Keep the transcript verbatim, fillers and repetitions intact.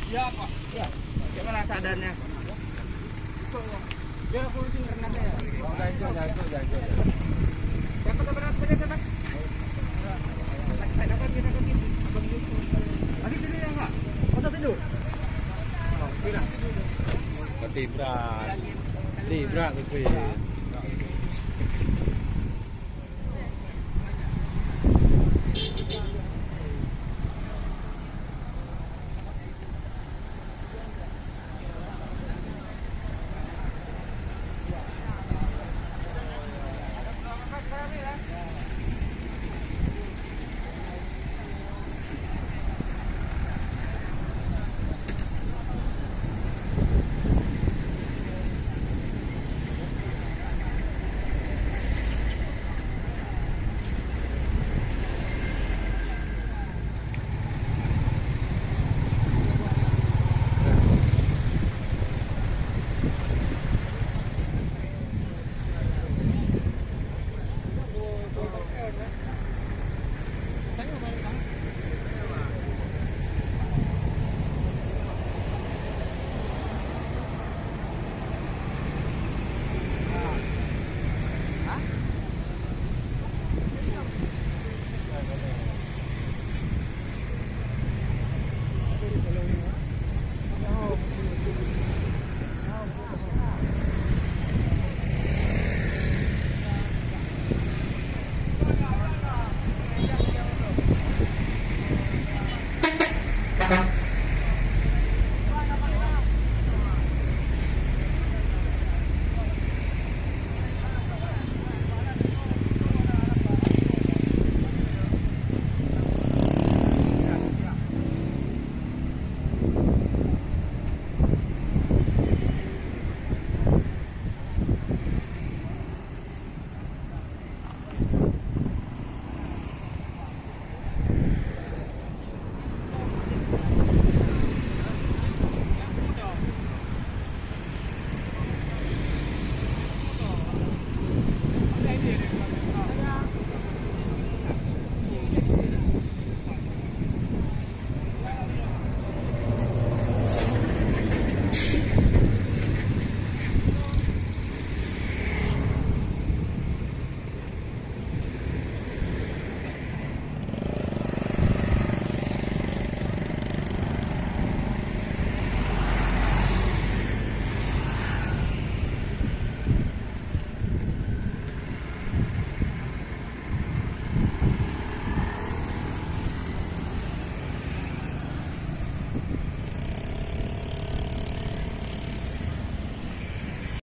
Ya, Pak. Ya. Bagaimana keadaannya? Biar aku urusin renangnya, ya. Jangan ikut, jangan ikut, jangan ikut. Siapa, siapa nama sebenarnya, siapa? Tak, tak dapat, kita pergi. Abang Yusuf. Lagi dulu ya, Pak. Kota Tedu. Oh, tidak. Berarti berat. Si berat, tapi.